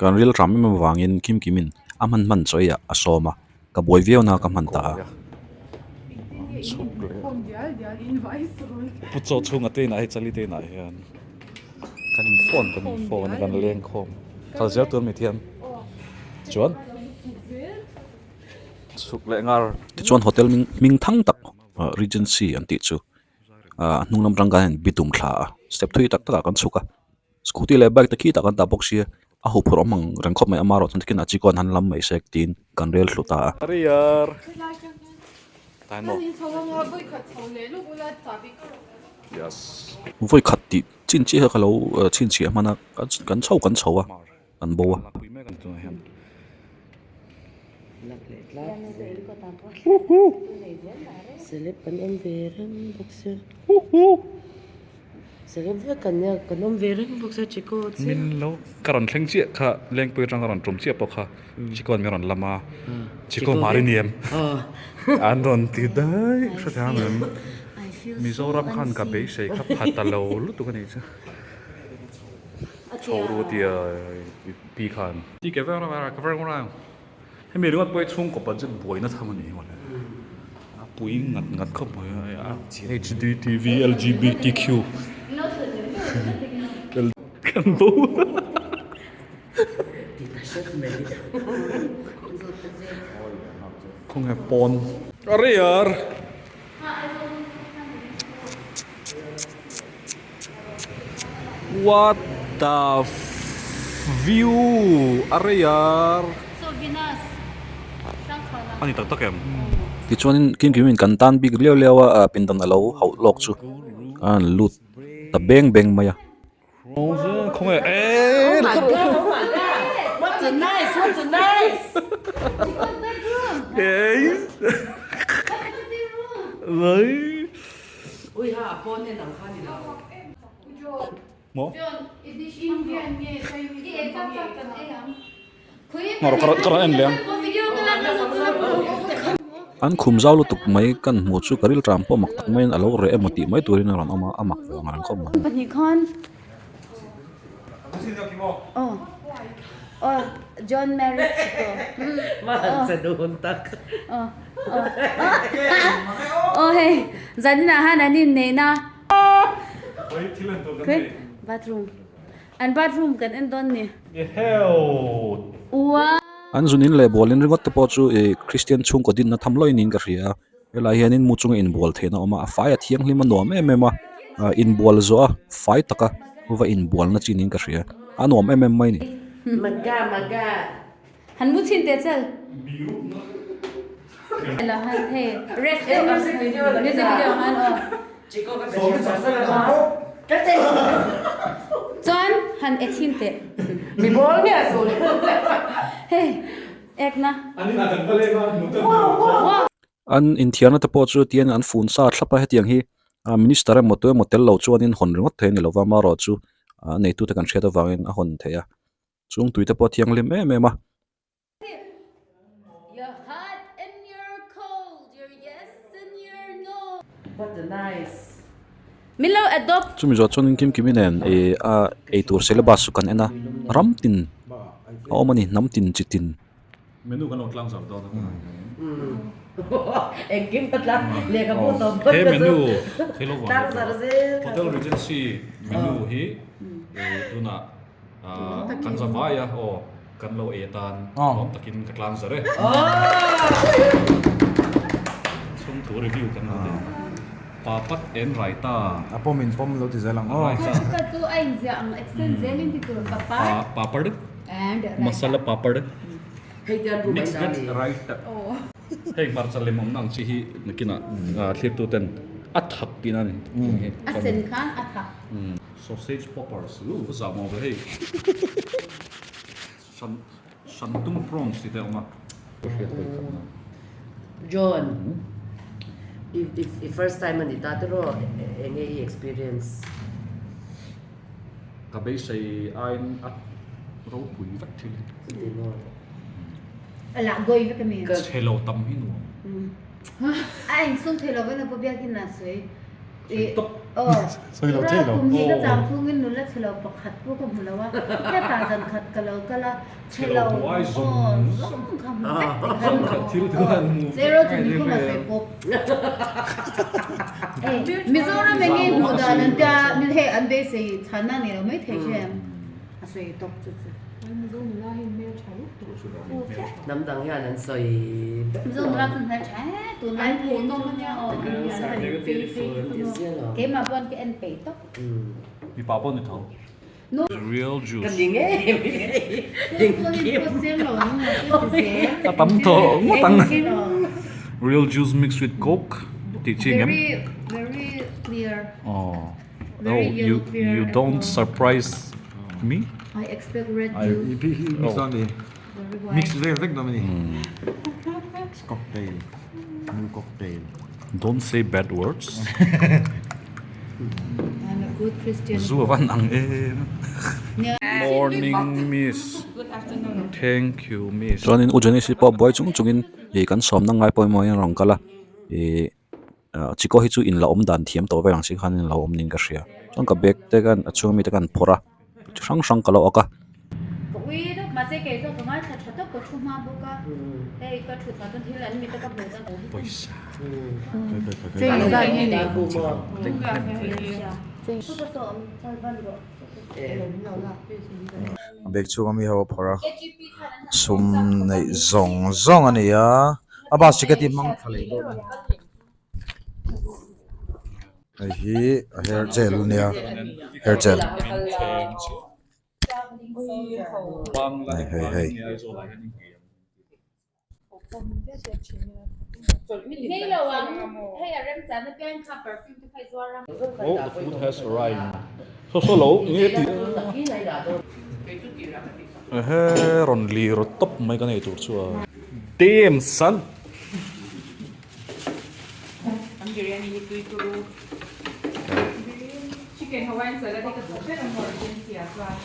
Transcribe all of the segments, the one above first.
Kan ril ram em avangin Kim Kimin a hman hman chaw eiah a sawm a, ka buai viau na ka hman ta a. Pu Chaw chhunga te inah hei Chali te inah hian kan in phone kan in phone a kan leng khawm kal zel tur mi thiam chuan chhuk leh ngar. Tichuan hotel hming thang tak Regency an tih chu a hnung lam tang kan han bitum thla a, step thui tak takah kan chhuk a. Scooty leh bike te khi tak an dah bawk sia, a huphurh awm ang reng khawp mai ama erawh chuan tikin a chi kuan han lam mai se tiin kan rel hlu ta a. Vawi khat tih chin chiah kha ka lo chhinchhiah hman a, kan chho kan chho a, kan bo a. Min lo ka rawn thleng chiah kha Lengpui atang ka rawn tum chiah pawh kha Chikawn min rawn lam a Chikaw hmar i ni em an rawn ti daih hrethiam em Mizoram khan ka beisei kha pha ta lo lutuk a nih chu chho ru tia pi khan. Hemi ringawt pawh hi chhungkaw budget buaina tham a ni hi mawle. A pui ngat ngat khawp mai a HDTV LGBTQ kan bo khawnge pawn a rei ar. What the view a rei ar. A ni tak tak em? Tichuanin kim kim in kan tan bik liau liau a pindan a lo hauh lawk chu a han lut ta beng beng mai a. Khawnge eee An khum zau lutuk mai kan hmuh chu ka rilṭam pawh mak tak maiin a lo reh emaw tih mai turin a rawn awm a, a mak ve ang reng khawp mai. An zunin leh bualin ringawt te pawh chu ih Kristian chhungkaw dinna tham lawih niin ka hria a. Helai hianin mu chunga inbual theihna a awm a, a fai a thianghlim a nuam em em a, ah inbual zawh a fai taka va inbualna chi niin ka hria, a nuam em em mai a ni. Maga maga. Han mu chhin teh chal. Hello han hei rest deuh ang music video han aw. Chuan han e chhin teh. Mi bawl nge a sul. Hei. Ekna. An inthiarna te pawh chu tiang an fun sa thlap a hetiang hi minister emaw tu emaw tel lo chuanin hawn ringawt thei a ni lova amaherawh chu a neitute kan hriat avangin a hawn thei a chung tui te pawh a thianghlim em em a. Chumi zawh chuan Kim Kimi nen ih a eitur syllabus chu kan en a ram tin a awm a ni hnam tin chi tin. Menu kan lo tlang zar dawn a he menu hotel regency menu hi tunah kan za vai a aw kan lo ei atan awm takin ka tlang zar e chhungthu review kan lo nei papat en raita a pawm in pawm lo ti zel ang aw papad masala papad mix veg raita hei hmarcha lem awmna ang chi hi nakinah thlirtu ten a thak tihna a ni a sen khan a thak. Sausage poppers u ka zah maw ve hei. San santung prawns tih te a awm a. Ka hriat hawi khat na. John, i i i first time a ni ta tiraw enge i experience? Ka beisei aiin a ropui vek thil. Chuti maw? A lah gawi vek a mi. Chhe lo tam hi nuam. A insum thei lo vek na pawh biakin a sawi. Sawi tawp. Sawi lo thei lo. Kum hi ka cham chhungin nula chhe lo pakhat pawh ka hmu lo a, hetah zan khat ka lo kal a, chhe lo aw zawng kha hmu vek ti khan aw zero chu ni khawm a sawi pawp. Mizoram eng nge hmuh dan an tia hei an beisei chhanna nei lo maithei hre em a sawi tawp chu chu. Hnam dang hian an sawi ber Mizo nula chu hmeltha e tunlai An hmuhnawm a nia aw. Girls are beautiful an ti ziah lo. Keimah pawh an ka en peih tawp. Mipa pawh ni tho. Real juice. Ka ni ngei A tam tawh ngawt ang. Real juice mixed with coke tih chi ngem. Very clear. Aw. Oh you you don't surprise me. I expect red juice. Mix dawn ni. Mix vel vek dawn a ni. Cocktail. New cocktail. Don't say bad words. I'm a good Christian. Zu a van ang em. Morning miss. Good afternoon. Thank you miss. Chuanin U Janice pawh buai chung chungin ih kan sawmna ngai pawimawh hian a rawn kal a ih ah Chiko hi chu in la awm dan thiam tawh vel ang chi khan in lo awm niin ka hria chuan ka bag te khan a chhung ami te khan phawrh a chi hrang hrang ka lo awk a. Ka ui deuh mahse kei chuan ka ngaithla tha tawp ka thu hma bawk a hei ka thut hma chuan thil an mit a ka hmuh chuan Pawisa. A bag chhung ami ho a phawrh a sum neih zawng zawng a ni a a bus ticket hi hmang thla leh dawn a ni hei hi a hair gel a nia hair gel hei hei hei. Oh the food has arrived so so lo nge ti ehe rawn lir tawp mai ka nei tur chu a damn son An biryani hi tui turu chicken Hawaiian salad hi ka duh ber a maw Regency ah chuan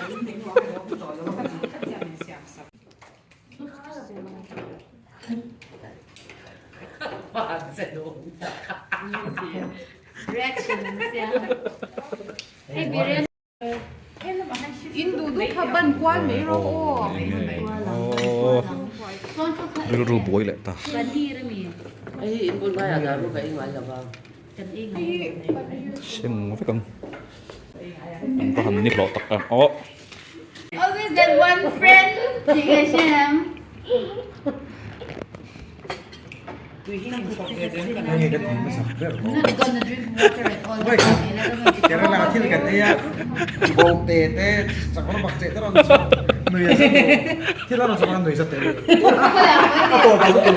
an in hnuah ka lo hmu tawh lo a ka duh tlat chiah min siam sak. In duh duh kha ban kual mai rawh aw. Rilru buai leh ta. Hei in bul hmaiah dah ru ka ei ngai lo va. Sem vek ang. An va han ni hlawh tak em aw. Always that one friend tih ka hria em? Not gonna drink water at all. Kerala thil kan ei a bawngte te chakawr bak cheh te rawn chhuak nui a za thil a rawn chhuak a nui za tel a tawp ah chuan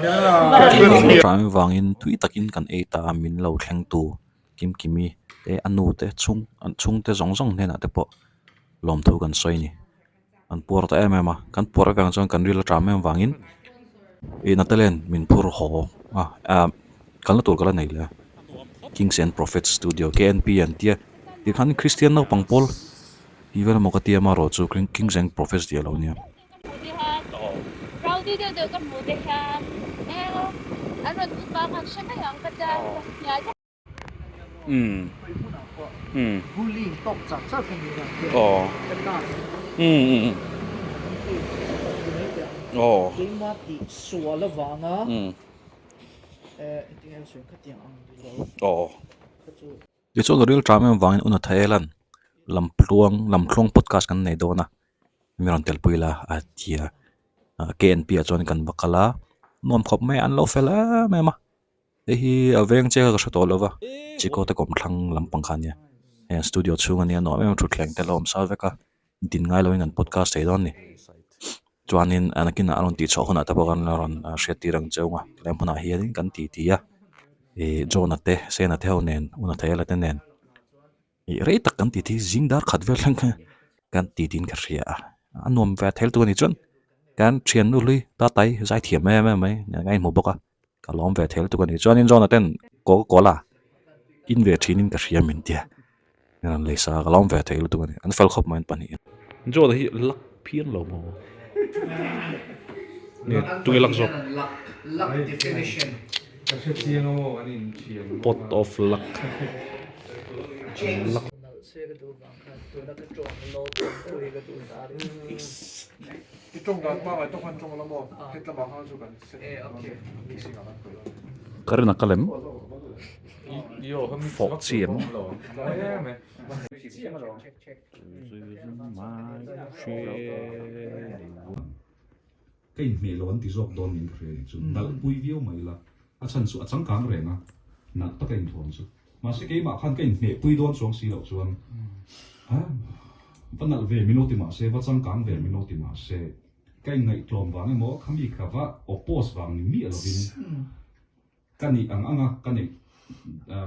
Kerala Hrang vangin tui takin kan ei ta a min lo thleng tu Kimkimi te a nu te chhung an chhungte zawng zawng hnenah te pawh lawmthu kan sawi a ni an puar ta em em a kan puar avang chuan kan ril aṭam em avangin ih Natalie an min phur haw a ah kalna tur ka la nei leh a Kings and Prophets Studio K N P an tia tikhan Christian naupang pawl tih vel emaw ka tia amaherawh chu Kings and Prophets tih a lo nia. Tichuan ka ril ṭam em avangin una Thailand lamtluang lamtluang podcast kan nei dawn a mi rawn telpui la a ti a K N P ah chuan kan va kal a nuam khawp mai a an lo fel em em a. Hei hi a veng chiah ka hre tawh lo va Chiko te kawmthlang lampang kha ania heng studio chhung ania nuam em em thutthleng te a lo awm sa vek a din ngai lovin an podcast thei dawn a ni chuanin a nakinah a rawn tih chhuah hunah te pawh khan a rawn hriat tir ang cheu a tilai hmunah hianin kan ti ti a ih John-a te Sena te ho nen Una Thayela te nen ih rei tak kan ti ti zing dar khat vel thleng kha kan ti tiin ka hria a a nuam ve thel tur a ni chuan kan thiannu hlui tatai zai thiam em em mai nen ka inhmu bawk a. Ka lawm ve thei lutuk a ni. Chuanin John-a ten Coca Cola in ve thinin ka hria min tia. Min rawn lei sa a, ka lawm ve thei lutuk a ni. An fel khawp mai an pahnihin. John-a hi luck phian lo maw? Nge tunge luck zawk? Luck definition. Pot of luck. Luck. Ka rin a kal em? Fawh chi em? Ka inhmeh lo an ti zawk dawn niin ka hria a nih chu. Nalh pui viau mai ila, a chhan chu a changkang reng a, nalh taka inthuam chu. Mahse keimah khan ka inhmeh pui dawn chuang si loh chuan ha va nalh ve min lo ti mahse, va changkang ve min lo ti mahse, ka inngaihtlawm vang emaw khami kha va oppose vang ni miah lovin Ka nih ang anga ka neih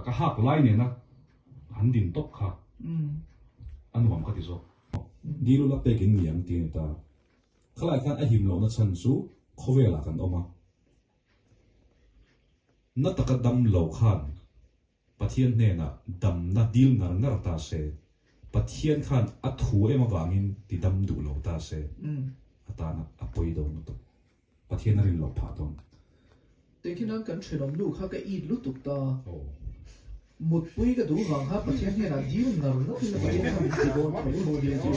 ka hak lai nena han din tawp kha a nuam ka ti zawk. Dilu la pek in ni ang ti a ni ta. Khalai khan a him lohna chhan chu khawvelah kan awm a. Na taka dam lo khan Pathian hnenah damna dil ngar ngar ta se, Pathian khan a thu em avangin ti dam duh lo ta se, a tana a pawi dawn lutuk. Pathian a rin loh phah dawn. Tekhinan kan thenawm nu kha ka it lutuk ta. Mutpui ka duh vang kha Pathian hnenah dil ngar ngar in Pathian kha min ti dawn tho.